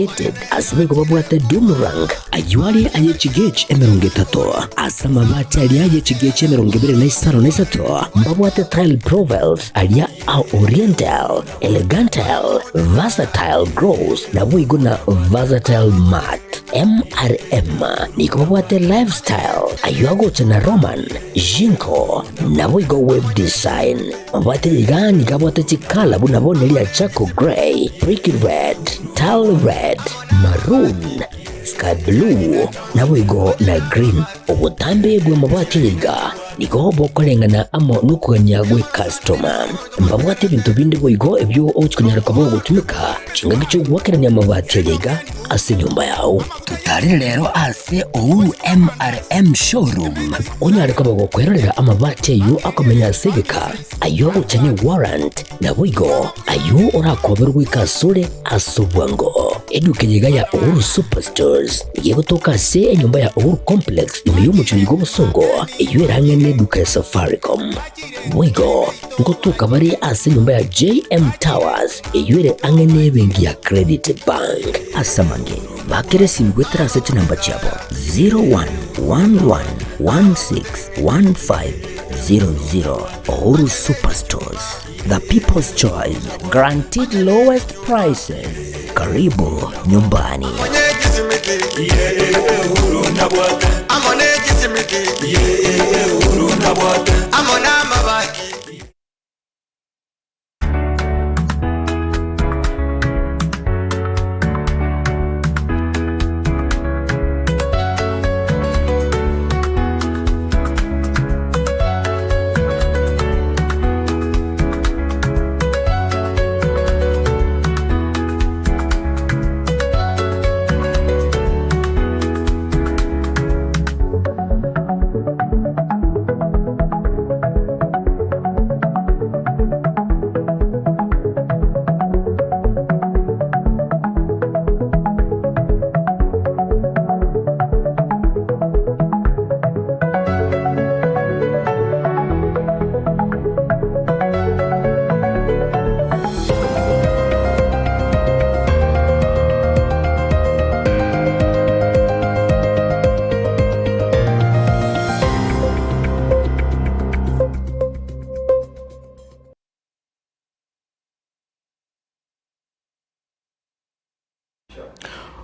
Corrugated ase boigo babwate Dumrang ayio are aye chigauge 30, ase amabati aria aye chigauge 25 na isato mbabwate tile profiles aria a Oriental, Elegantal, Versatile Gloss naboigo na Versatile Matte. MRM nigo babwate Lifestyle ayio agocha na Roman, Jinko naboigo Web Design. Mabwate iga nigo abwate chikala buna bono eria charcoal grey, brick red, tile red, maroon, sky blue, naboigo na green. Obotambe bw'amabati aya iga nigo bokoreng'ana amo nokogania gw'ekastoma. Mbabwate ebinto binde boigo ebio ogochia konyara koba ogotumeka chingaki chi'ogoakerania amabati aya iga ase enyomba yao. Totarere rero ase Uhuru MRM Showroom onyare koba gokwerorera amabati ayio akomenya ase egeka, ayio agocha ne warrant, naboigo ayio orakoberwe goika asore ase obwango. Eduka eye iga ya Uhuru Superstores nigo egotoka ase enyomba ya Uhuru Complex ime y'omochie oyo bw'obosongo eyio ere ang'e neduka ya Safaricom. Boigo ngotoka bare ase enyomba ya JM Towers eyio ere ang'e nebenki ya Credit Bank. Ase amange, bakera esimi goetera ase chinamba chiabo 0111161500. Uhuru Superstores, the people's choice, guaranteed lowest prices. Karibu nyumbani.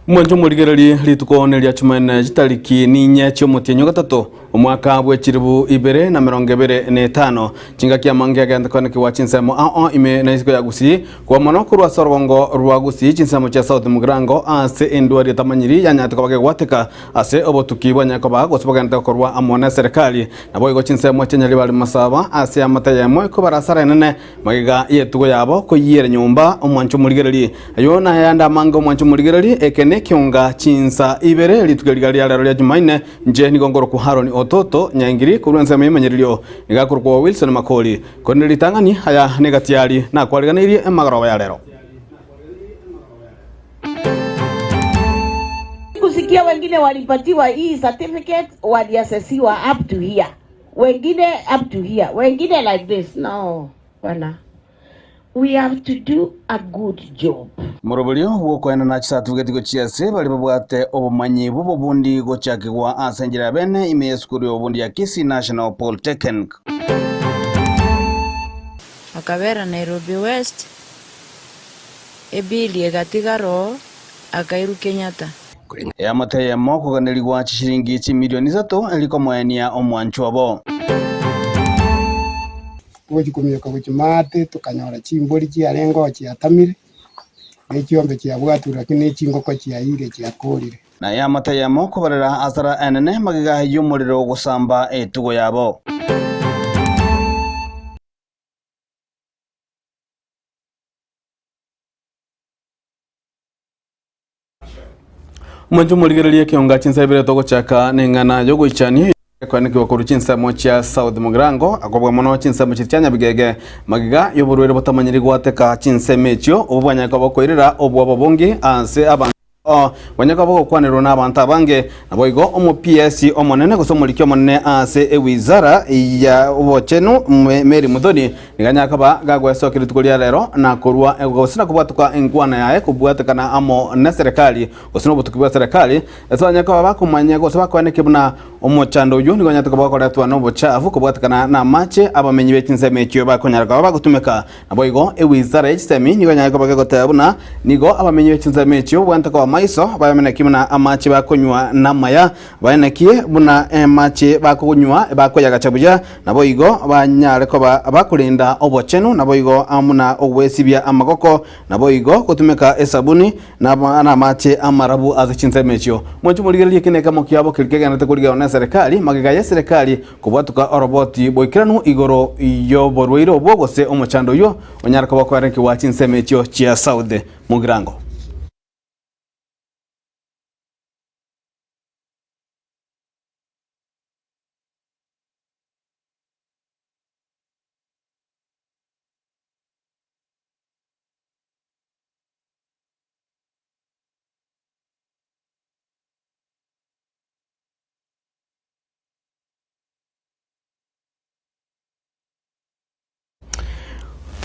Omwancho omorigererie rituko neria Chumaine chitariki ninye chi'omotienyi o gatato omwaka bwe chilifu ibere na emerongo ebere na etano. Chingaki amange agente koenekigwa chinsemo ao ime na isiko ya Gusii kwa mono korwa ase orogongo rwa Gusii chinsemo chia South Mugirango ase endwari etamanyiri yanyarete koba gegwateka ase obotuki bwanyare koba gose bogente gokorwa amo neserekari. Naboigo chinsemo chia Nyaribari Masaba ase amate eyemo ekobara asara enene Magega y'etugo yabo koyiera nyomba, omwancho omorigererie. Ayio nayande amange omwancho omorigererie, eke nekeonga chinsa ibere, rituko riga ria rero ria Jumaine, inche nigo nkorokwa Haron Ototo Nyaingiri korwa ensemo y'emenyererio, nigo akorokwa Wilson Makori. Korende ritang'ani aya negati aria nakwariganeirie emagoroba ya rero. Kusikia wengine walipatiwa hii certificate waliasesiwa up to here. Wengine up to here, wengine like this. No, bwana. We have to do a good job. Moroberio bw'okoenana chisatibigeti gochia ase baria babwate obomanyi bw'obobundi gochakigwa ase enchera ya bene ime y'esukuru y'obobundi ya Kisii National Polytechnic. Akabera Nairobi West, ebili egatigara oo, akairwa Kenyatta. Eamate eyemo koganerigwa chishilingi chimilioni isato eri komoenia omwanchwa obo. Togochia kominyoka gochia maate, tokanyora chimbori chiarenge oo chiatamire, na echiombe chiabwatirwe lakini ne chingoko chiayire chiakorire. Na eamate eyemo kobarera asara enene magega y'omorero gosamba etugo yabo. Mwanche omorigererie ekeonga chinsa ibere togochaka neng'ana yogoichania ekoanekigwa korwa chinsemo chia South Mugirango akobua mono chinsemo chiria chia Nyabigege magega yoborwaire botamanyiri gwateka chinsemo echio obwo bwanyare koba okoirera obwoba obonge ase abanto. Bonyeka bogokwanerwa nabanto abange. Naboigo omo-PS omonene gose omoriki omonene ase ewizara ya obochenu Mary Muthoni nigo anyare koba gagwesokia rituko ria rero na korwa gose na kobwatoka enkwana yaye kobwatekana amo neserekari gose nobotuki bwa serekari ase banyare koba bakomanya gose bakoenekia buna omochando oyio nigo onyarete koba okoretwa nobochafu kobwatekana namache abamenyi be chinsemo echio bakonyara koba bagotumeka. Naboigo ewizara ye chisemi nigo enyare koba gegoteba buna nigo abamenyi be chinsemo echio babwenerete koba maiso, baemenekie buna amache bakonywa namaya, baenekie buna amache bakonywa bakoyagacha buya, naboigo banyare koba bakorenda obochenu, naboigo amo na ogwesibia amagoko, naboigo gotumeka esabuni na namache amarabu ase chinsemo echio. Mwanche morigererie eki nekemo kiabo keria kegenderete korigerwa neserekari, magega yeserekari Kobwatuka oroboti boikeranu igoro y'oborwaire obwo gose omochando oyio onyare koba okoerenkigwa chinsemo echio chia South Mugirango.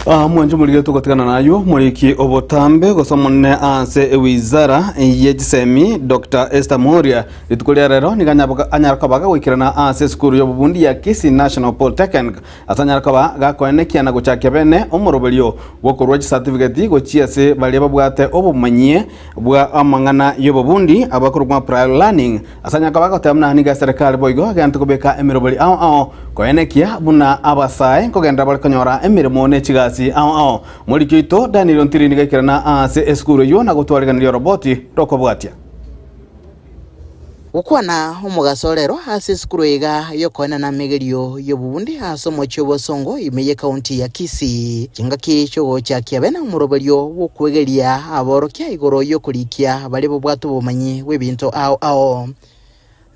Ah, mwanche morige togotigana nayo moriki obotambe gose omonene ase ewizara ye chisemi Dr. Esther Muria rituko ria rero nigo anyara koba gagoikerana ase esukuru y'obobundi ya Kisii National Polytechnic ase anyara koba gakoenekia na gochakia bene omoroberio bw'okorua chicertificate gochia ase baria babwate obomanyie bwa amang'ana y'obobundi abakorokwa prior learning Ase anyare koba agoteba buna nigo eserekari boigo egento kobeka emeroberi ao ao, koenekia buna abasae nkogenderera bare konyora emeremo ne chigasi ao ao. Omoriki oito Daniel Ontiri nigo aikerana aase esukuru eyio na gotwariganiria oroboti rokobwatia. Gokwana omogaso rero ase esukuru iga y'okoenana amegerio y'obobundi ase omochie obosongo ime y'ekaunti ya Kisii. Chingaki chi'ogochakia bene omoroberio bw'okwegeria aborokia igoro y'okorikia baria babwate obomanyi bw'ebinto ao ao,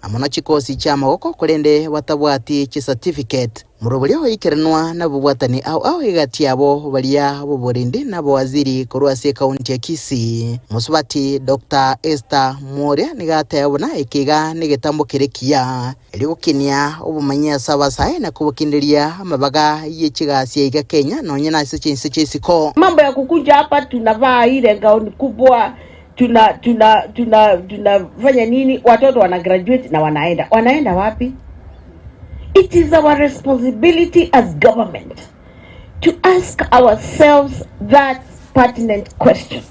na mono chikosi chi'amagoko korende batabwati chicertificate. Omoroberio oikeranwa nabobwatani ao ao egati yabo baria b'oborendi na abawaziri korwa ase ekaunti ya Kisii. Mosubati Doctor Esther Mworia nigo ateba buna eke iga negetambo kere ekiya erio gokinia obomanyi ase abasae na kobokinderia amabaga ye chigasi aiga Kenya nonye nase chinse chi'isiko. Mambo ya kukuja hapa tunavaa ile gauni kubwa tuna tuna tuna tunafanya nini? Watoto wana graduate na wanaenda wanaenda wapi? It is our responsibility as government to ask ourselves that pertinent question.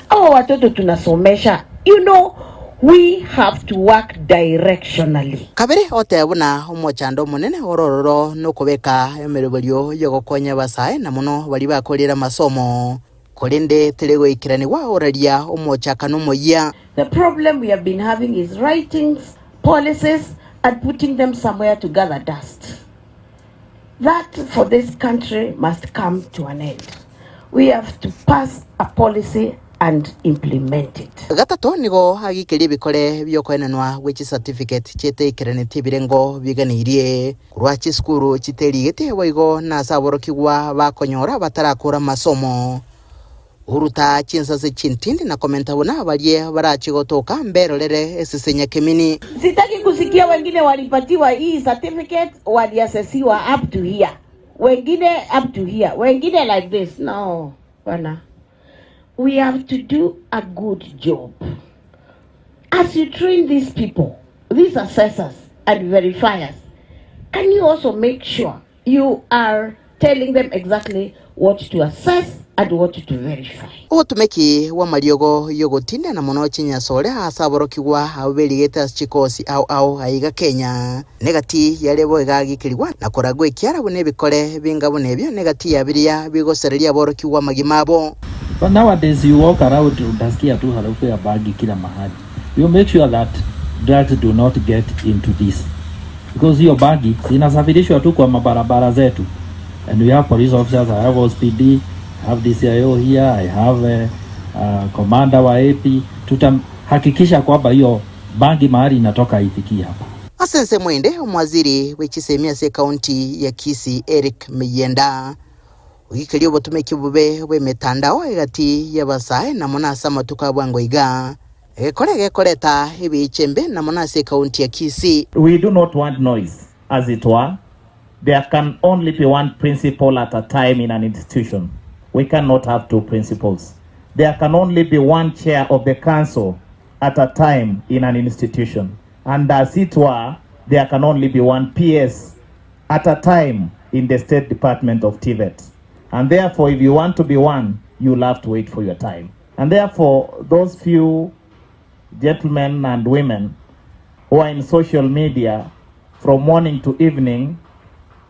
Hawa watoto tunasomesha, you know, we have to work directionally. Kabere otebe buna omochando omonene ore ororo nokobeka emeroberio y'ogokonya abasae na mono baria bakorire amasomo, korende teri goikeranigwa oraria omochakano omoyia. The problem we have been having is writings policies and putting them somewhere to gather dust. That for this country must come to an end. We have to pass a policy and implement it. Gatato nigo agikeria ebikore bi'okoenanwa gwe chicertificate chietaikeraneti ebirengo biganeirie korwa chisukuru chiterigete boigo nase aborokigwa bakonyora batarakora amasomo. Oruta chinsase chintindi na komenta buna baria barachie gotoka mberorere esese nyakemini. Sitaki kusikia wengine walipatiwa hii certificate waliasesiwa up to here, wengine up to here, wengine like this. No, bwana, we have to do a good job. As you train these people, these assessors and verifiers, can you also make sure you are telling them exactly what to assess and what to verify? Obotomeki bw'amariogo y'ogotinda na mono chinyasore ase aborokigwa abwo berigete ase chikosi ao ao aiga Kenya, negati yaria boigo agikerigwa na koragwa ekiara buna ebikore binga buna ebio negati ya biria bigosereria aborokigwa amagima abo. But nowadays you walk around utasikia tu harufu ya bangi kila mahali. You make sure that drugs do not get into this. Because hiyo bangi zinasafirishwa tu kwa mabarabara zetu. And we have police officers, I have OCPD, I have DCIO here, I have commander wa AP. Tutahakikisha kwamba hiyo bangi mahali inatoka haifikii hapa. Ase ensemo ende, omwaziri bwe chisemi ase ekaunti ya Kisii Eric Miyienda Oikerie obotomeki obobe bw'emetandao egati y'abasae na mono ase amatuko a bwango iga. Egekora egekoreta ebiicha embe na mono ase ekaunti ya Kisii. We do not want noise, as it were, there can only be one principal at a time in an institution, we cannot have two principals, there can only be one chair of the council at a time in an institution, and as it were, there can only be one PS at a time in the State Department of TVET. And therefore, if you want to be one, you'll have to wait for your time. And therefore, those few gentlemen and women who are in social media from morning to evening,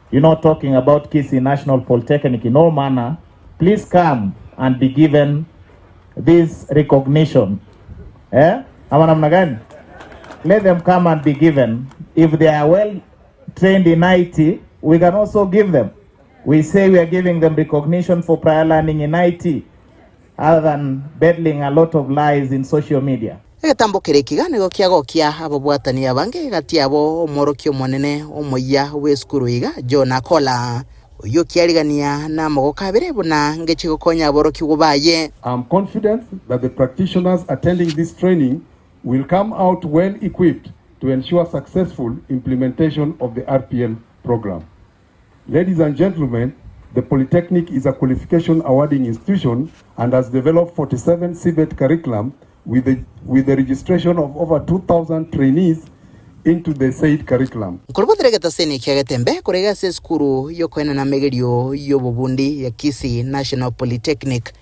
you know, talking about Kisii National Polytechnic in all manner, please come and be given this recognition. Eh? Ama namna gani? Let them come and be given. If they are well trained in IT, we can also give them. We say we are giving them recognition for prior learning in IT, other than peddling a lot of lies in social media. Egetambo keria ekiga nigo kiagokia ababwatani abange gati yabo omworokia omonene omoyia bw'esukuru iga John Akola, oyio okiarigania namagoko abere buna ngeche gokonya aborokigwa baye. I am confident that the practitioners attending this training will come out well equipped to ensure successful implementation of the RPL program. Ladies and gentlemen, the Polytechnic is a qualification awarding institution and has developed 47 CBET curriculum with the, with the registration of over 2,000 trainees into the said curriculum. Nkorobotera egetaseni kia Getembe korega ase esukuru y'okoenana amegerio y'obobundi ya Kisii National Polytechnic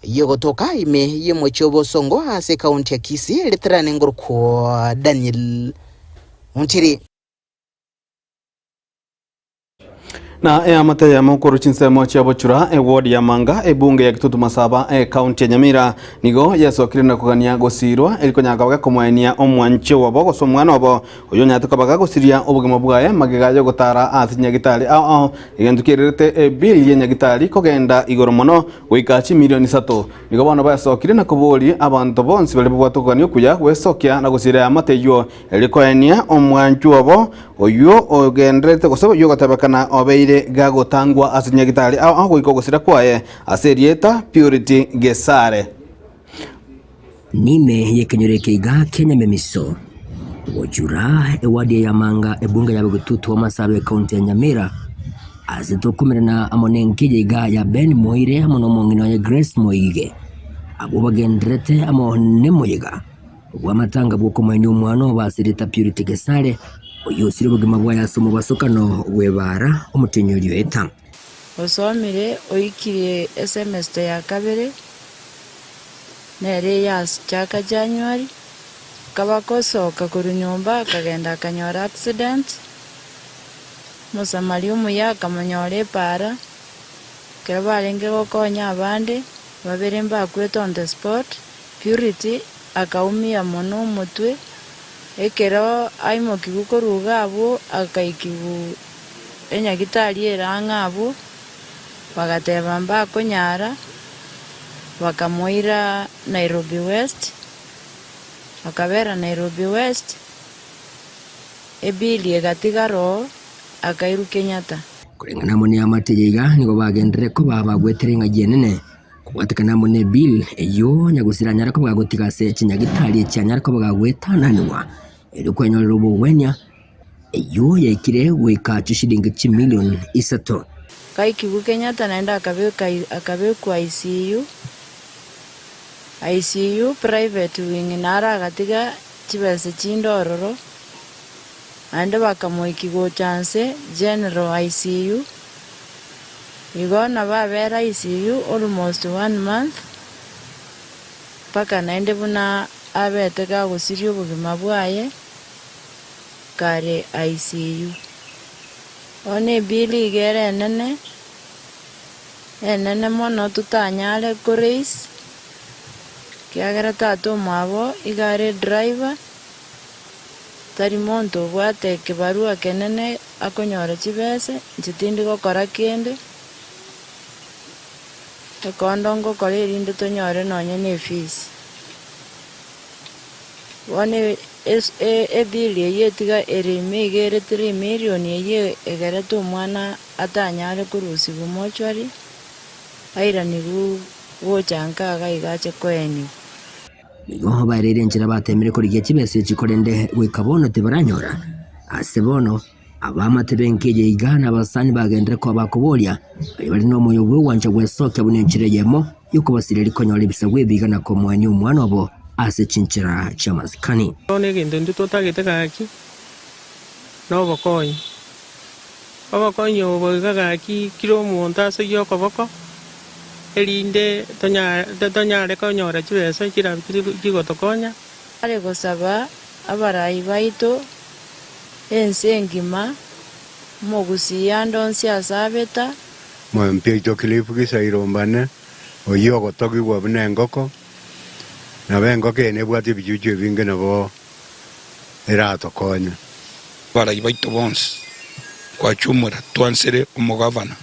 eyio egotoka ime y'omochie o Bosongo ase ekaunti ya Kisii eriterane ngorokwo Daniel Ontiri. Na eamate eyemo korwa chinsemo chia Bochura, eward ya Manga, ebunge ya Kitutu Masaba, ecounty ya Nyamira, nigo yesokire na kogania gosirwa eri konyara koba gekomoenia omwanchi obo gose omwana obo oyo onyarete koba gagosiria obogima bwaye magega ya ogotara ase chinyagitari ao ao egento kiererete ebill ya nyagitari kogenda igoro mono goika chimilioni isato. Nigo bono bayesokire na koboria abanto bonsi baria babwate okogania okuya gwesokia na gosira eamate eywo eri koenia omwanchi obo Oyio ogendererete gose oyio ogotebekana obeire gagotangwa ase nyagitari ao ao goika ogosira kwaye ase erieta Purity Gesare. Nime y'ekenyoro eke iga kia Nyamemiso, gochura ewadi ya Yamanga ebunge ya Bogetutu Amasabo ekaunti ya Nyamira, ase tokomerana amo nenkeya iga ya Ben Moire amo nomong'ina oye Grace Moige, abwo bagendererete amo nemoyega. Bw'amatanga bw'okomoenia omwana obo ase erieta Purity Gesare, oyio osire obogima bwaye ase omobasokano bw'ebaara omotenyi oria oeta. Osomire oikirie esemester ya kabere, nere eyachaka January, akaba agosoka korwa nyomba akagenda akanyora accident, omosamaria omuya akamonyora epaara, ekero barenge gokonya abande, babere mbakwete on the spot. Purity akaumia mono omotwe, ekero aimokigwe korwa iga abwo akaikigwa enyagitari ere ang'e abwo, bagateba mbakonyara, bakamoira Nairobi West, akabera Nairobi West, ebill egatigara oo, akairwa Kenyatta. Koreng'ana amo neamate eye iga nigo bagenderere koba bagwetera eng'ayi enene Kobwatekana amo ne bill eyio nyagusira anyare koba gagotiga ase chinyagitari echi anyare koba gagoetananigwa erio kwenyorera obogwenia, eyio yaikire goika chishilingi chimilion isato. Kaikigwe Kenyatta naende akabeka akabekwa ICU, ICU private wing naro agatiga chibesa chinde ororo, naende bakamoikia gocha nse general ICU. Igo nabo abere ICU almost one month, mpaka naende buna abete gagosiria obogima bwaye kare ICU. Bono ebill iga ere enene, enene mono totanyare ko raise, ekiagera tata omwabo iga are driver. Tari monto obwate ekebarua ekenene akonyora chibese, inche tindi gokora kende, ekondo ngokora erinde tonyore nonye na efees. Bono ebill eyio etiga ere ime iga ere three million eyio egerete omwana atanyare korusigwa mortuary, airanigwe gocha nka iga iga ache koenigwa. Nigo baereire enchera bateemire korigia chibesa echi korende goika bono tibaranyora. Ase bono, abaamate b'enka eye iga na abasani bagenderere koba bakoboria, baria bare nomoyo bw'ogwancha gwesokia buna enchera eyemo y'okobasireria konyora ebisaku ebi iga na komoenia omwana obo ase chinchera chi'amasikani. Bono egento intwe totagete gaki nobokonyi. Obokonyi obo iga gaki kera omonto asoyie okoboko, erinde tonyare konyora chibesa chirabe chigotokonya. Are gosaba abarai baito, ense engima, omogusii ande onsi ase abeta. Mwempia oito Cliff Gisairombane, oyio ogotogigwa buna engoko, nabo engoko eye nebwate ebichuchu ebinge nabo eratokonye. Abarai baito bonsi gwachumura twansere omogavana,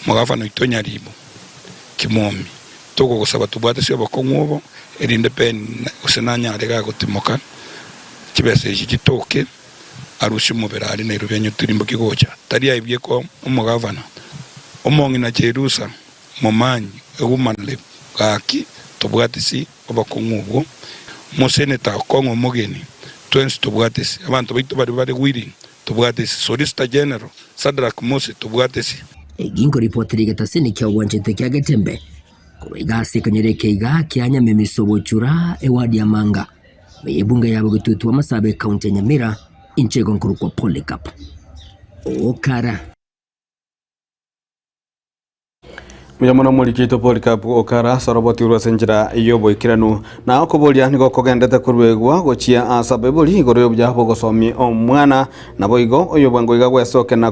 omogavana oito Nyaribo Kimomi, togogosaba tobwatesi obokong'u obo, erinde Ben gose nanyare gagotimoka chibesa echi chitoke arusie omobere aria Nairobi anyotirimbokie gocha. Tari aibie ko omogavana omong'ina Jerusa momanyi egumanire gaki tobwatesi obokong'u obwo. Omoseneta okong'a omogeni, twensi tobwate ase. Abanto baito baria bare willing, tobwate ase. Solicitor General, Sadrack Mose, tobwate ase. Eki nkoripotera egetasini kia ogwanchete kia Getembe, korwa iga ase ekenyoro eke iga kia Nyamemiso Bochura ewadi ya Manga, ime y'ebunge ya Bogetutu Amasabe ekaunti ya Nyamira, inche igo nkorokwa Polycarp Okara. Mbuya mono omoriki oito Polycarp Okara ase orobotirwe ase enchera y'oboikeranu. Na okoboria nigo kogendete koruegwa gochia ase abaibori igoro y'obuya bw'ogosomia omwana. Naboigo oyobwango iga gwesoke na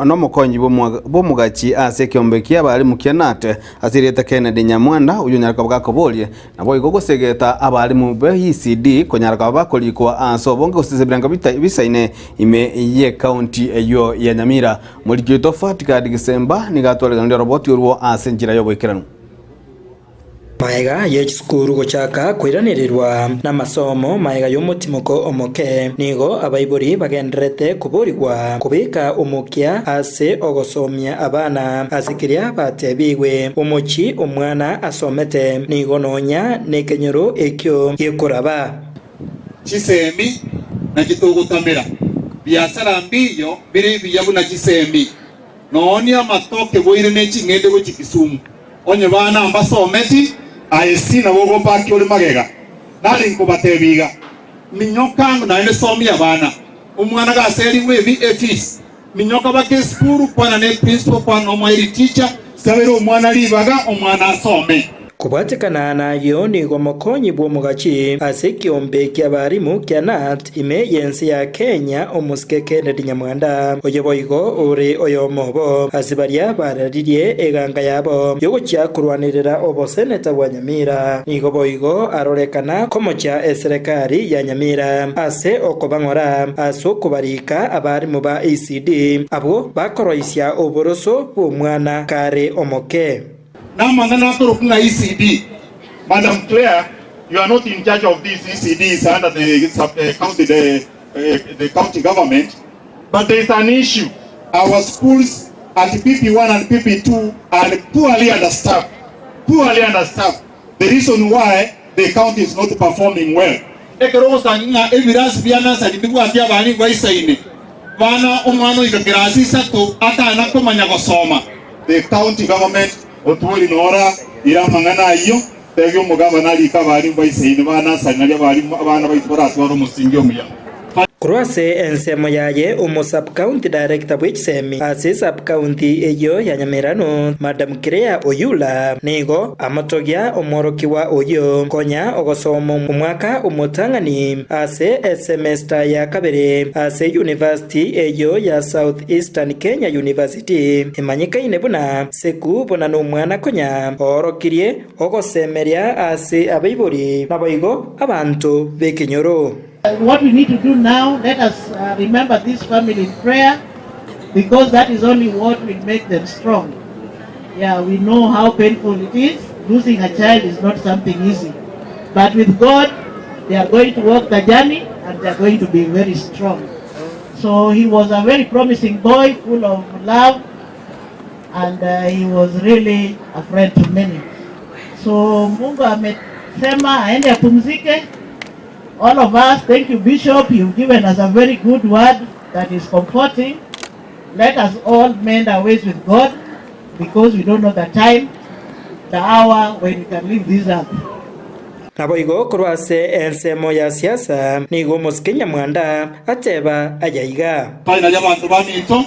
nomokonyi bw'omogachi ase ekeombe ki'abalimu kia Nate ase erieta Kennedy Nyamwanda oyio onyare koba gakoborie. Naboigo gosegeta abalimu be ECD konyara koba bakorikwa ase obonge gose ase ebirengo bisaine ime y'ecounty eyio ya Nyamira. Omoriki oito Fatikadi Gisemba nigo atwareganirie oroboti orwo ase enchera y'oboikeranu. Magega ye chisukuru gochaka koiranererwa namasomo magega y'omotimoko omoke, nigo abaibori bagendererete koborigwa kobeka omokia ase ogosomia abana ase keria batebigwe. Omochie omwana asomete nigo nonya nekenyoro ekio gekoraba. Chisemi nachi togotamera, biasara mbiyo bire ebiya buna chisemi. Noonia amatoke boire ne ching'ende gochia Kisumu. Onye bana mbasometi, aye si nabo ogopakia ore magega. Nare nkobatebia iga, minyoka ango naende somia abana. Omwana gaserigwe ebi efees, minyoka baka esukuru, kwana ne principal, kwana nomoeri teacher, sabera omwana ribaga omwana asome. Kobwatekana nayio nigo omokonyi bw'omogachi ase ekiombe ki'abarimu kia KNUT ime y'ense ya Kenya omosike Kennedy Nyamwanda, oyo boigo ore oyomo obo ase baria bararirie eganga yabo y'ogochia korwanerera oboseneta bwa Nyamira, nigo boigo arorekana komochia eserekari ya Nyamira ase okobang'ora ase okobarika abarimu ba ECD abwo bakoroisia oboroso bw'omwana kare omoke. Namang'ana akorokwa ng'a ECD. Madam Claire, you are not in charge of this ECD is under the sub county the the county government but there is an issue our schools at PP1 and PP2 are poorly understaffed poorly understaffed the reason why the county is not performing well. Ekero ogosangi ng'a ebirasi bia nursery mbibwati abana baisaine, bana omwana oika kirasi isato atana komanya gosoma. The county government otwori nora ira amang'ana ayio, tebia omogabana arike abalimu baisaine ba nursery nario abalimu abana baito baratware omosingi omuya. Korwa ase ensemo yaye omo-sub-county director bw'echisemi ase esub-county eyio ya Nyamerano, Madam Claire Oyula, nigo amotogia omworokigwa oyio konya ogosoma omwaka omotang'ani ase esemester ya kabere ase university eyio ya South Eastern Kenya University emanyekaine buna Seku buna nomwana konya oorokirie ogosemeria ase abaibori naboigo abanto b'ekenyoro. What we need to do now, let us remember this family in prayer because that is only what will make them strong. Yeah, we know how painful it is. Losing a child is not something easy. But with God, they are going to walk the journey and they are going to be very strong. So he was a very promising boy, full of love, and uh, he was really a friend to many. So Mungu ame Sema aende apumzike. All of us, thank you Bishop, you've given us a very good word that is comforting. Let us all mend our ways with God because we don't know the time, the hour when we can leave this earth. Naboigo korwa ase ensemo ya siasa nigo omosike Nyamwanda ateba aya iga. Finally abanto baminto,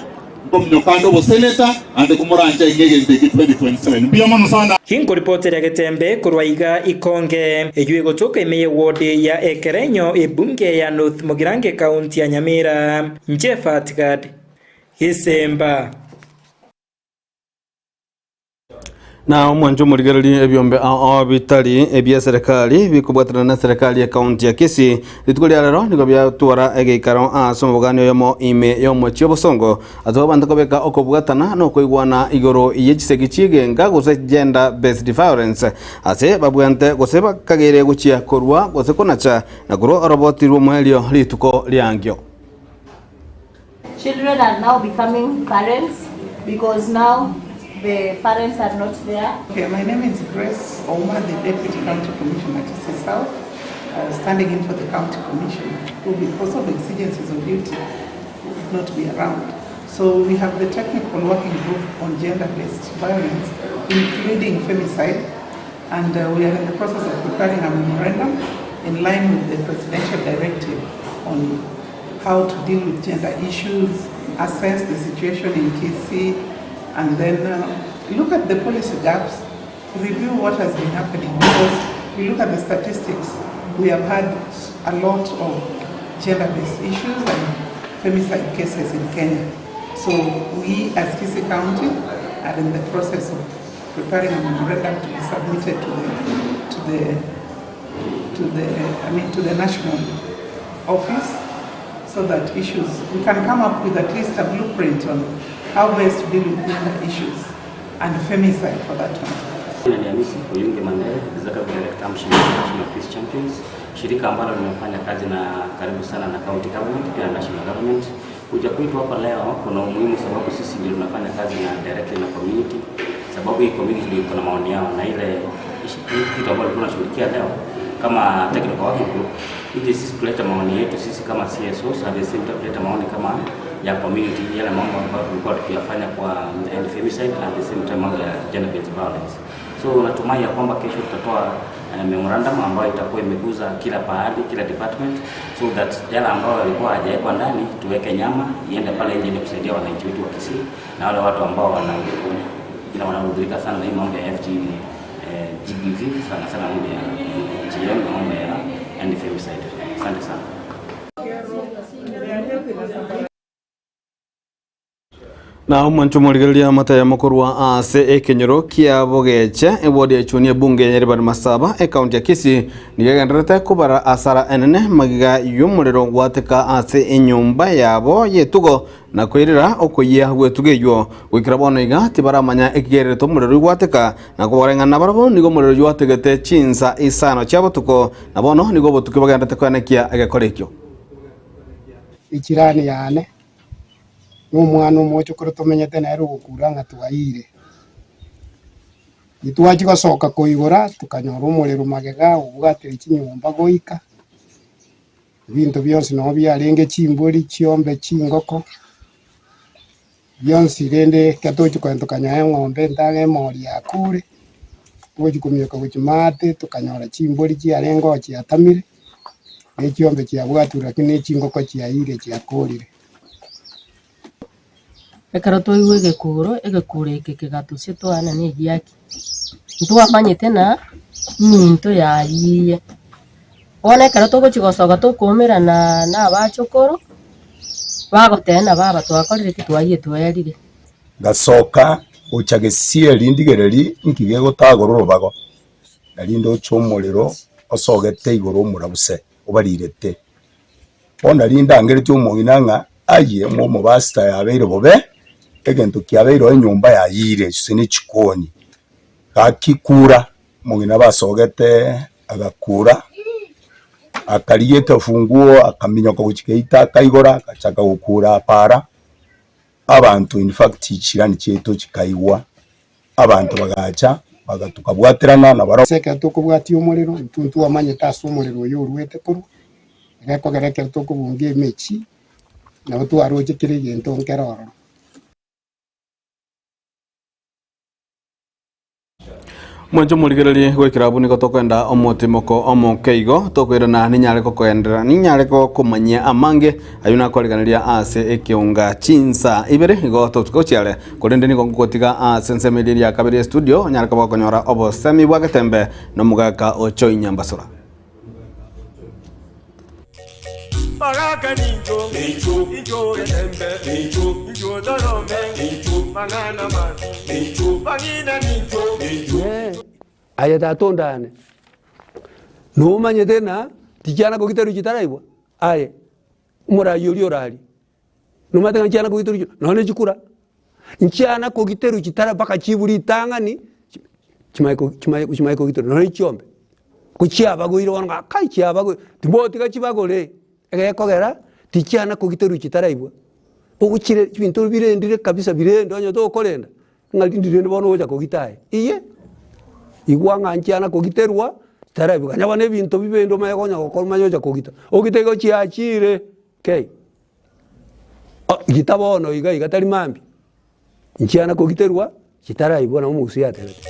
nkominyoka ande oboseneta, ande komoranche inge egento eke 2027. Mbuya mono sana. Ginkoripoteria getembe korwa iga Ikonge, eyio egotoka ime y'eward ya Ekerenyo ebunge ya North Mugirango ekaunti ya Nyamira. Inche Fatgad Gisemba. Na omwancho omorigererie ebiombe ao bitari ebia eserekari bikobwaterana na eserekari y'ekaunti ya Kisii. Rituko ria rero nigo biatwara egeikaro ase omobogani oyomo ime y'omochie obosongo ase abanto kobeka okobwatana na okoigwana igoro ye chisegi chi'egenka gose gender based violence ase babwente gose bakagere gochia korwa gose konacha na korwa oroboti rw'omoerio rituko riangio. Children are now becoming parents because now the parents are not there. Okay, my name is Grace Ouma, the Deputy County Commissioner, Kisii South, uh, standing in for the County Commissioner, who because of exigencies of duty would not be around. So we have the technical working group on gender-based violence, including femicide, and uh, we are in the process of preparing a memorandum in line with the presidential directive on how to deal with gender issues, assess the situation in Kisii, and then uh, look at the policy gaps, review what has been happening. Because we look at the statistics, we have had a lot of gender-based issues and femicide cases in Kenya. So we as Kisii County are in the process of preparing a memorandum to be submitted to the, to the, to the, I mean, to the national office so that issues, we can come up with at least a blueprint on how best to deal with gender issues and femicide for that matter. Jina ni Hamisi Oyunge Mandere, Executive Director Amshi National Peace Champions, shirika ambalo limefanya kazi na karibu sana na county government pia na national government. Kuja kwetu hapa leo kuna umuhimu sababu sisi ndio tunafanya kazi na directly na community, sababu hii community ndio iko na maoni yao na ile kitu ambayo tulikuwa tunashughulikia leo kama technical working group, ili sisi kuleta maoni yetu sisi kama CSOs, at the same time kuleta maoni kama ya community, yale mambo ambayo tulikuwa tukiyafanya kwa end femicide at the same time mambo ya gender based violence. So natumai ya kwamba kesho tutatoa memorandum ambayo itakuwa imeguza kila pahali, kila department so that yale ambayo yalikuwa hajawekwa ndani tuweke nyama iende pale nje ili kusaidia wananchi wetu wa Kisii na wale watu ambao wana wanahudhurika sana na hii mambo ya FG GBV sana sana mambo ya GM na mambo ya end femicide. Asante sana. Na omwancho omorigereria amatayamo korwa ase ekenyoro kia Bogeche eward ya Ichuni ebunge ya Ribani Masaba ekaunti ya Kisii nigo egendererete kobara asara enene magiga y'omorero gwateka ase enyomba yabo y'etugo na koirera okoyia gw'etugo eywo goikera bono iga tibaramanya ekigererete omorero gwateka na kobareng'ana barabwo nigo omorero gwategete chinsa isano chia botuko na bono nigo obotuki bogenderete koenekia egekora ekio. Echirani yane, na omwana omochokoro tomenyete nere ogokura ng'a twaiyire. Ntitwachia gosoka koigora, tokanyora omorero magega obwatire chinyomba goika, ebinto bionsi nabo biarenge chimbori, chiombe, chingoko, bionsi rende ekero togochia kogenda tokanyora eng'ombe entang'ani emori yakure, togochia kominyoka gochia maate tokanyora chimbori chiarenge oo chiatamire, na echiombe chiabwatirwe lakini na echingoko chiaiyire chiakorire. Ekero twaigwa egekuro, egekuro eke kegatusia twana na egiaki, ntwamanyete na eminto yayiiye. Bono ekero togochia gosoka tokoumerana na abachokoro, bagoteba ng'a baba twakorire ki twayie twerire. Ngasoka gocha gesieri ndigererie inki gegotagora orobago, nario ndoche omorero osogete igoro omorabuse obarirete. Bono nario ndangeretie omong'ina ng'a aye omobasta yabeire bobe, egento kiabeire oo enyomba yayiire gose ne chikoni. Gaki kura, omong'ina basogete agakura, akarigia ekefunguo akaminyoka gochia geita akaigora agachaka gokura para, abanto in fact chirani chiaito chikaigwa, abanto bagacha. Baga tokabwaterana nabarabwo. Ase ekero tokobwatia omorero, intwe ntwamanyete ase omorero oyo oruete korwa, egekogera ekero tokobunga emechie, nabo twaroche kera egento nkere ororo. Mwanche omorigererie goikera abwo nigo tokoenda omotimoko omoke igo tokoirana ninyare gokoenderera ninyare gokomanyia amange ayio nakwariganeria ase ekeunga chinsa ibere igo totuke gochiare korende nigo ngogotiga ase ensemo eria eria kabere estudio onyare koba okonyora obosemi bwa getembe na omogaka ocho inyambasura. Aye tata ondane, nomanyete ng'a tichiana kogiterwa chitaraigwa? Aye, omoraia oria oraria, nomanyete ng'a nchiana kogiterwa chi nonya ne chikura, nchiana kogiterwa chitara mpaka chibu ritang'ani, chimanye ko chimanye chimanye kogiterwa nonya ne chiombe. Ko chiabagoire bono ng'a kai chiabagoire, timotiga chibagore, egekogera tichiana kogiterwa chitaraigwa. Ogochire ebinto birendire kabisa birende onye tokorenda, ng'a rindi rende bono ogocha kogita aye, iye, igwa ng'a nchiana kogiterwa chitaraigwa, ganya bono ebinto bibende omanye konya gokora omanye gocha kogita, ogite igo chiachire kei, gita bono iga iga tari mambia. Nchiana kogiterwa chitaraigwa nabo Musa yatebete.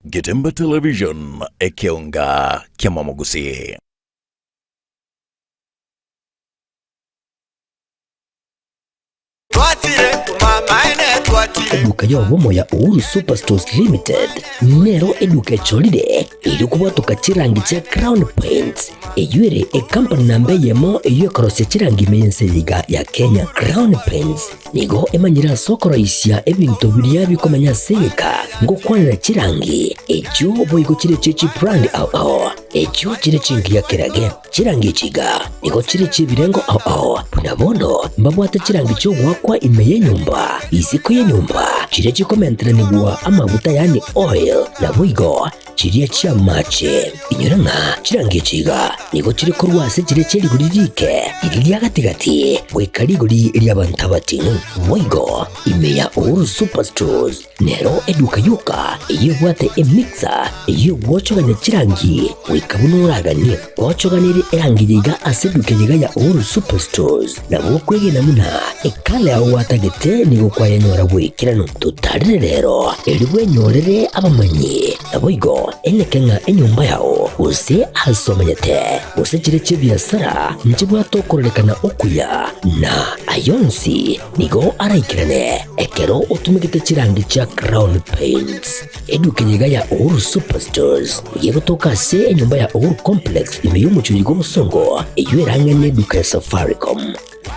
Getembe Television, ekeonga ki'amamogusii. Eduka y'obomo ya Uhuru Superstores Limited nero eduka echorire erio kobwatoka chirangi chia Crown Paints eyio ere ekampani namba eyemo eyio ekorosia chirangi ime y'ense eye iga ya Kenya. Crown Paints nigo emanyire ase okoroisia ebinto biria bikomenya ase egeka ngokwanera chirangi echio boigo chire chie chibrand ao ao echio chire chingiya kerage. Chirangi echi iga nigo chire chi'ebirengo ao ao, buna bono mbabwate chirangi chi'ogoakwa ime y'enyomba, isiko y'enyomba, chiria chikomenteranigwa amaguta yaani oil, naboigo chiria chi'amache. Inyora ng'a chirangi echi iga nigo chire korwa ase chiria chie rigori riike, riria ria gati-gati, goika rigori ri'abanto abating'u. Boigo ime ya Uhuru Superstores Nero eduka yoka eyio ebwate emixer eyio egwochogania chirangi goika buna oraganie. Gwochoganirie erangi eye iga ase eduka eye iga ya Uhuru Superstores, nabo okwegena buna ekala yao gwatagete nigo kwayenyora bw'ekeranu. Totarire rero erio bwenyorere abamanyi, naboigo eneke ng'a enyomba yao gose ase omenyete gose chire chi'ebiasara nchibwate okororekana okuya na ayonsi Nigo araikerane ekero otumegete chirangi chia Crown Paints. Eduka eye iga ya Uhuru Superstores nigo egotoka ase enyomba ya Uhuru Complex ime y'omochie bw'obosongo eyio erang'ane eduka ya Safaricom.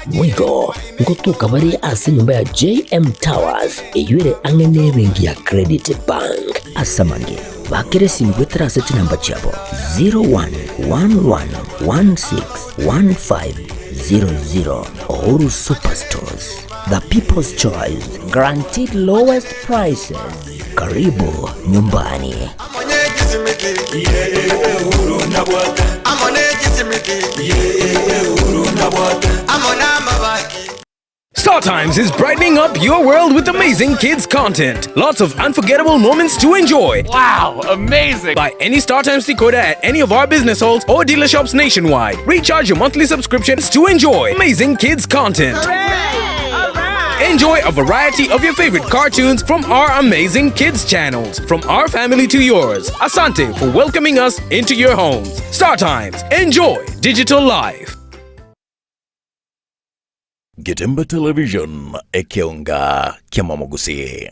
Boigo ngotoka bare ase enyomba ya JM Towers eyio ere ang'e n'ebenki ya Credit Bank. Ase amange, bakera esimi goetera ase chinamba chiabo 0111161500. Uhuru Superstores, the people's choice, guaranteed lowest prices. Karibu nyumbani. Star Times is brightening up your world with amazing kids content. Lots of unforgettable moments to enjoy. Wow, amazing! Buy any Star Times decoder at any of our business halls or dealer shops nationwide. Recharge your monthly subscriptions to enjoy amazing kids content. Enjoy a variety of your favorite cartoons from our amazing kids channels, from our family to yours. Asante for welcoming us into your homes. Star Times, enjoy digital life. Getembe Television, ekeonga ki'amamogusii.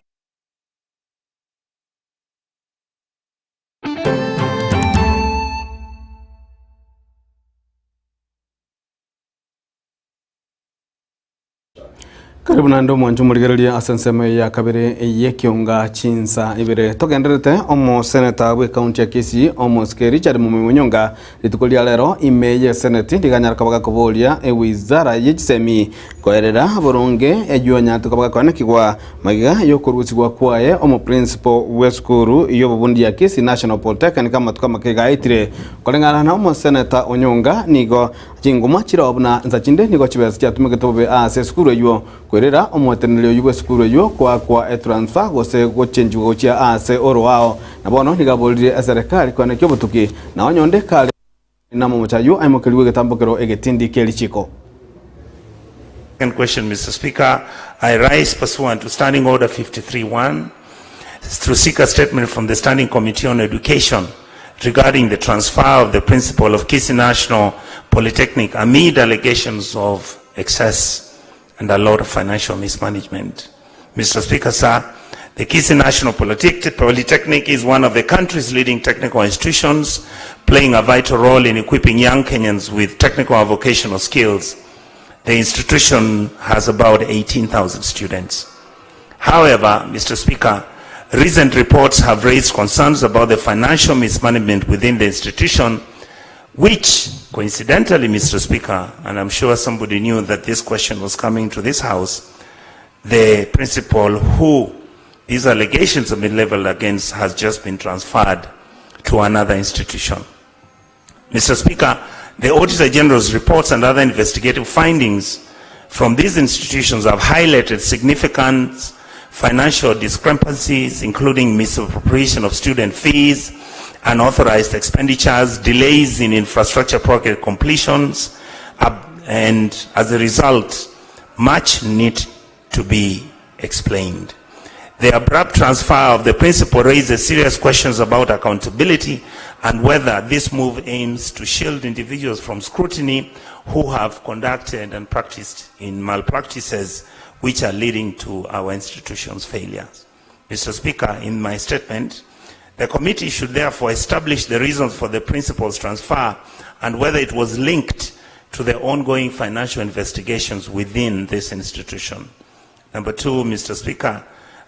Karibu naende omwancho omorigereria ase ensemo eye ya kabere y'ekionga chinsa ibere. Togendererete omoseneta bw'ekaunti ya Kisii omosike Richard Mumia Munyonga rituko ria rero ime y'eseneti riganyara koba gakoboria ewizara y'echisemi koerera boronge eywo onyarete koba gakoenekigwa magega y'okorusigwa kwaye omoprincipo bw'esukuru y'obobundi ya Kisii National Polytechnic amatuko amake gaetire. Koreng'ana na omoseneta Onyonga nigo Chinguma chireo buna insa chinde nigo chibesa chiatumegete bobe ase esukuru eyio, kwerera omoteneneri oyio bw'esukuru eyio koakwa etransfer gose gochenchigwa gochia aase oroao. Na bono nigo aboririe eserekari koenekia obotuki, na onye onde kare namomocha ayio aimokerigwe egetambokero egetindi kie richiko. Second question, Mr. Speaker. I rise pursuant to Standing Order 53.1 to seek a statement from the Standing Committee on Education regarding the transfer of the principal of Kisii National Polytechnic amid allegations of excess and a lot of financial mismanagement. Mr. Speaker, sir, the Kisii National Polytechnic is one of the country's leading technical institutions, playing a vital role in equipping young Kenyans with technical and vocational skills. The institution has about 18,000 students. However, Mr. Speaker, recent reports have raised concerns about the financial mismanagement within the institution, which coincidentally, Mr. Speaker, and I'm sure somebody knew that this question was coming to this house, the principal who these allegations have been leveled against has just been transferred to another institution. Mr. Speaker, the Auditor General's reports and other investigative findings from these institutions have highlighted significant financial discrepancies, including misappropriation of student fees, unauthorized expenditures, delays in infrastructure project completions, and as a result, much need to be explained. The abrupt transfer of the principal raises serious questions about accountability and whether this move aims to shield individuals from scrutiny who have conducted and practiced in malpractices which are leading to our institution's failures. Mr. Speaker, in my statement, the committee should therefore establish the reasons for the principal's transfer and whether it was linked to the ongoing financial investigations within this institution. Number two, Mr. Speaker,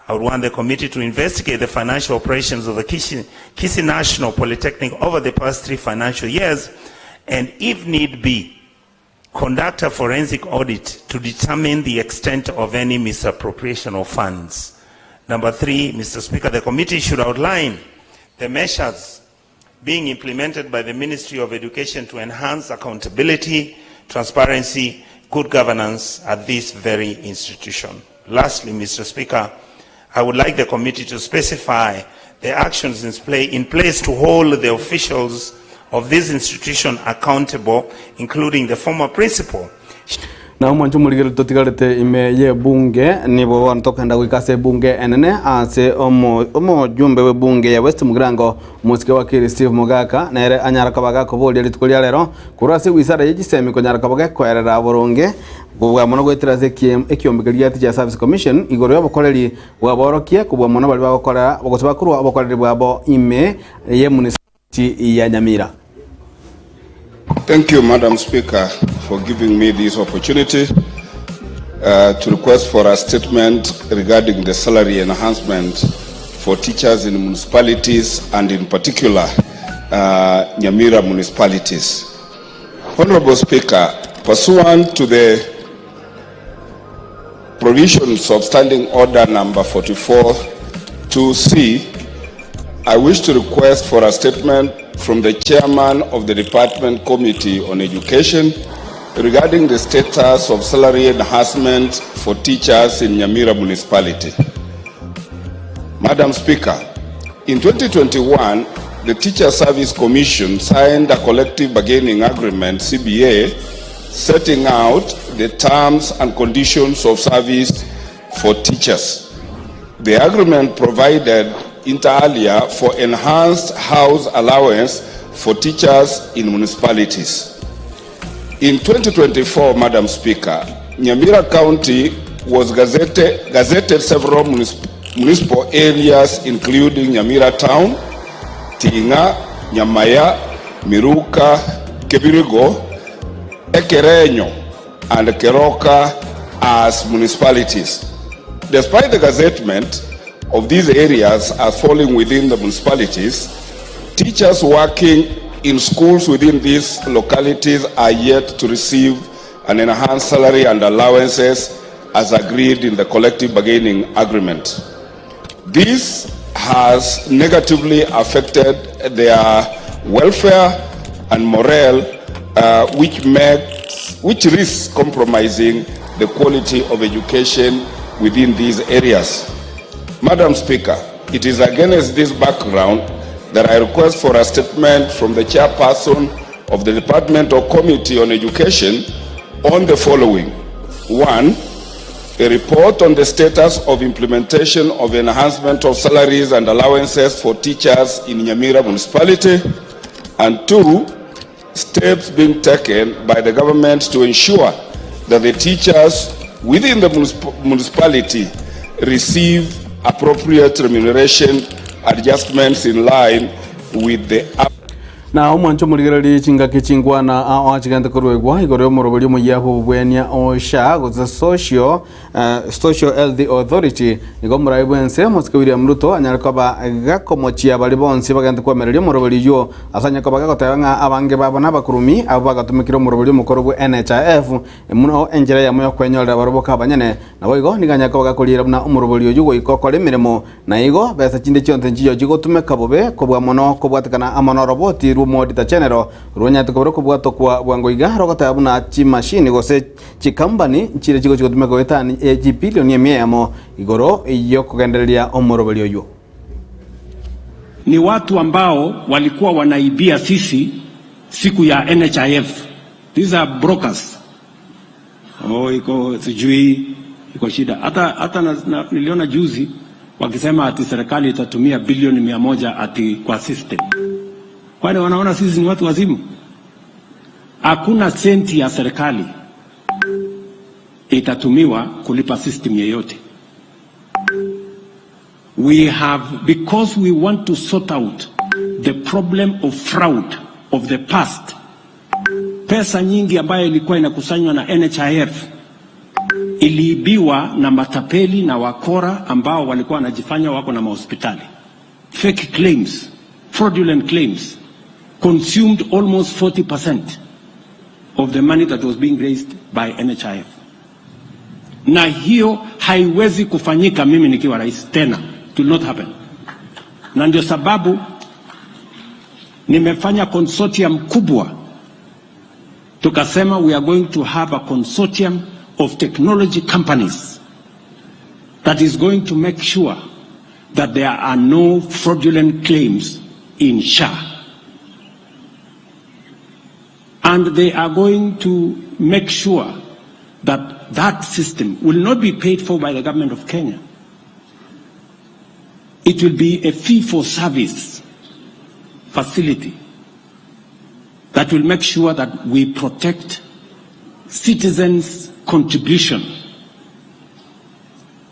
I would want the committee to investigate the financial operations of the Kisii National Polytechnic over the past three financial years and, if need be, conduct a forensic audit to determine the extent of any misappropriation of funds. Number three, Mr. Speaker, the committee should outline the measures being implemented by the Ministry of Education to enhance accountability, transparency, good governance at this very institution. Lastly, Mr. Speaker, I would like the committee to specify the actions in, play, in place to hold the officials of this institution accountable, including the former principal. Na omwancho omorigereria totigarete ime y'ebunge, nibo bono tokogenda goika ase ebunge enene ase omo omojumbe bw'ebunge ya West Mugirango omosike wakili Steve Mogaka nere anyara koba gakoboria rituko ria rero korwa ase ewizara ye chisemi konyara koba gekoerera boronge kobua mono goetera ase ekiombe keria gia Teachers Service Commission igoro y'obokoreri bw'aborokia kobua mono baria bagokorera gose bakorwa obokoreri bwabo ime y'emunicipality ya Nyamira. Thank you, Madam Speaker, for giving me this opportunity to request for a statement regarding the salary enhancement for teachers in municipalities and in particular Nyamira municipalities. Honorable Speaker, pursuant to the provisions of Standing Order number 44 2C, I wish to request for a statement from the chairman of the Department Committee on Education regarding the status of salary enhancement for teachers in Nyamira Municipality. Madam Speaker, in 2021, the Teacher Service Commission signed a collective bargaining agreement, CBA, setting out the terms and conditions of service for teachers. The agreement provided inter alia for enhanced house allowance for teachers in municipalities. In 2024, Madam Speaker, Nyamira County was gazetted, gazetted several municipal areas including Nyamira Town, Tinga, Nyamaya, Miruka, Kebirigo, Ekerenyo, and Keroka as municipalities. Despite the gazettement of these areas as falling within the municipalities, teachers working in schools within these localities are yet to receive an enhanced salary and allowances as agreed in the collective bargaining agreement. This has negatively affected their welfare and morale, uh, which makes, which risks compromising the quality of education within these areas. Madam Speaker, it is against this background that I request for a statement from the chairperson of the Department or Committee on Education on the following. One, a report on the status of implementation of enhancement of salaries and allowances for teachers in Nyamira Municipality. And two, steps being taken by the government to ensure that the teachers within the municipality receive appropriate remuneration adjustments in line with the Na omwancho omorigererie chingaki chingwana ao achigente koruegwa igoro y'omoroberi omoyia bw'obobwenia o SHA gose Social, eh, Social Health Authority. Nigo omorai bw'ense omosike William Ruto anyare koba gakomochia baria bonsi bagente koamereria omoroberi oyio ase anyare koba gagoteba ng'a abange babo nabakurumi abwo bagatumekire omoroberi omokoro bwe NHIF muno enchera eyemo y'okwenyorera barobwo kabanyene. Naboigo nigo anyare koba gakoriera buna omoroberi oyio goika okore emeremo Na igo besa chinde chionsi nchiyo chigotumeka bobe kobua mono kobwatekana amo noroboti rw'Omoodita General rwonyarete koba rokobwatokwa bwango iga rogoteba buna chimashini gose chikampani nchire chigochi gotumeka goetani e chibilioni emia eyemo igoro yokogendereria omoroberi oywo. Ni watu ambao walikuwa wanaibia sisi siku ya NHIF. These are brokers. Oh, iko sijui iko shida. Hata hata na, na, niliona juzi wakisema ati serikali itatumia bilioni 100 ati kwa system. Kwani wanaona sisi ni watu wazimu? Hakuna senti ya serikali itatumiwa kulipa system yeyote. We have, because we want to sort out the problem of fraud of the past. Pesa nyingi ambayo ilikuwa inakusanywa na NHIF iliibiwa na matapeli na wakora ambao walikuwa wanajifanya wako na mahospitali. Fake claims, fraudulent claims consumed almost 40% of the money that was being raised by NHIF. Na hiyo haiwezi kufanyika mimi nikiwa rais tena. It will not happen. Na ndio sababu nimefanya consortium kubwa, tukasema we are going to have a consortium of technology companies that is going to make sure that there are no fraudulent claims in SHA. And they are going to make sure that that system will not be paid for by the government of Kenya. It will be a fee for service facility that will make sure that we protect citizens' contribution.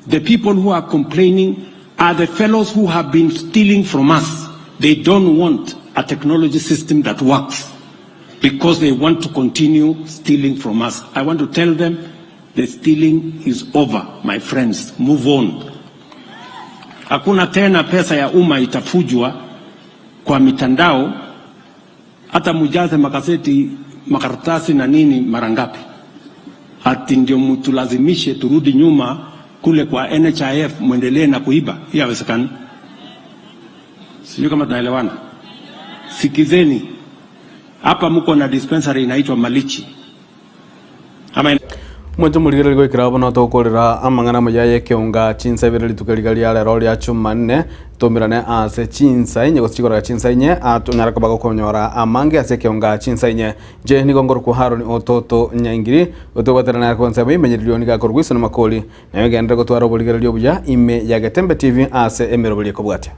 The people who are complaining are the fellows who have been stealing from us. They don't want a technology system that works because they want to continue stealing from us. I want to tell them the stealing is over, my friends. Move on. Hakuna tena pesa ya umma itafujwa kwa mitandao, hata mujaze makaseti, makaratasi na nini mara ngapi, ati ndio mtulazimishe turudi nyuma kule kwa NHIF mwendelee na kuiba. Hiyo haiwezekani. Sijui kama tunaelewana. Sikizeni hapa, mko na dispensary inaitwa Malichi ama ina Mwanche omorigereria goikera bono tokorera amang'ana amaya y'ekeonga chinsa ibere rituko riga ria rero ria Chumanne tomerane ase chinsa inye gose chigorega chinsa inye atonyara koba gokonyora amange ase ekeonga chinsa inye. Inche nigo nkorokwa Haron Ototo Nyaingiri otobwaterana nere konsemo imenyererio nigo akorwa Wilson Makori naye ogenderere gotwara oborigereria obuya ime ya Getembe TV ase emeroberi ekobwatia.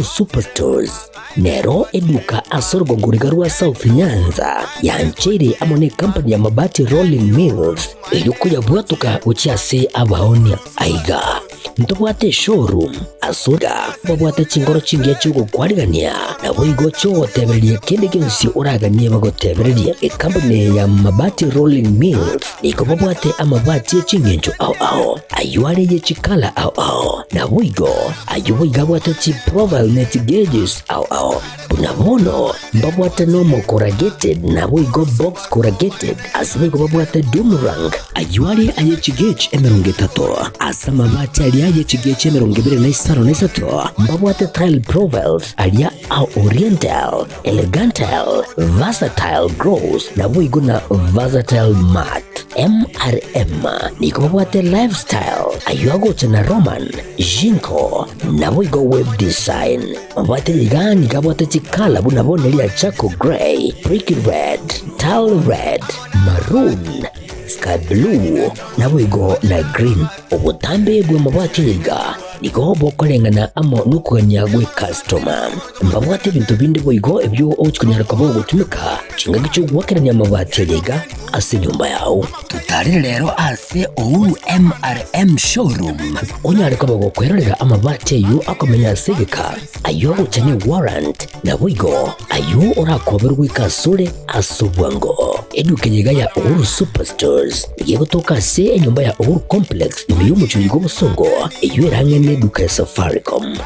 Superstores nero eduka ase orogongo riga rwa South Nyanza yancheire amo ne company ya Mabati Rolling Mills erio koyabwatoka gochia ase abaonia. Aiga. Ntobwate eshowroom ase iga babwate chingoro chingiya chi'ogokwarigania, naboigo chi'ogotebereria kende gionsi oraganie bagotebererie. Ekampuni eye ya Mabati Rolling Mills nigo babwate amabati e ching'encho ao ao, ayio are ye chikala ao ao, naboigo ayio boigo abwate chiprofile ne chigauges ao ao. Buna bono mbabwate nomo corrugated naboigo box corrugated, ase boigo babwate doom rank, ayio are aye chigauge 30, ase amabati aria aye chigauge 25, mbabwate tile profiles aria a oriental, elegantile, versatile gloss, naboigo na versatile matte. MRM nigo babwate lifestyle, ayio agocha na Roman, Jinko, naboigo web design. Mabwate iga nigo abwate chikala buna bono ria charcoal grey, brick red, tile red, maroon, sky blue, naboigo na green. Obotambe bw'amabati aya iga nigo bokoreng'ana amo nokogania gw'ecustoma. Mbabwate ebinto binde boigo ebio ogochi konyara koba ogotumeka chingaki chi'ogoakerania amabati aya iga ase enyomba yao. Totarere rero ase Uhuru MRM Showroom onyare koba gokwerorera amabati ayio akomenya ase egeka, ayio agocha ne warrant, naboigo ayio orakoberwe goika asore ase obwango. Eduka eye iga ya Uhuru Superstores nigo egotoka ase enyomba ya Uhuru Complex ime y'omochie oyo bw'obosongo, eyio ere ang'e neduka ya Safaricom.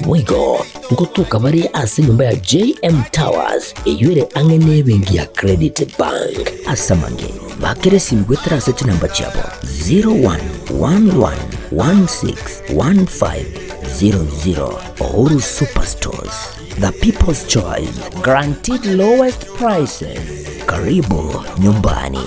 Boigo ngotoka bare ase enyomba ya JM Towers eyio ere ang'e nebenki ya Credit Bank. Ase amange, bakera esimi goetera ase chinamba chiabo 0111161500. Uhuru Superstores, the people's choice, guaranteed lowest prices. Karibu nyumbani.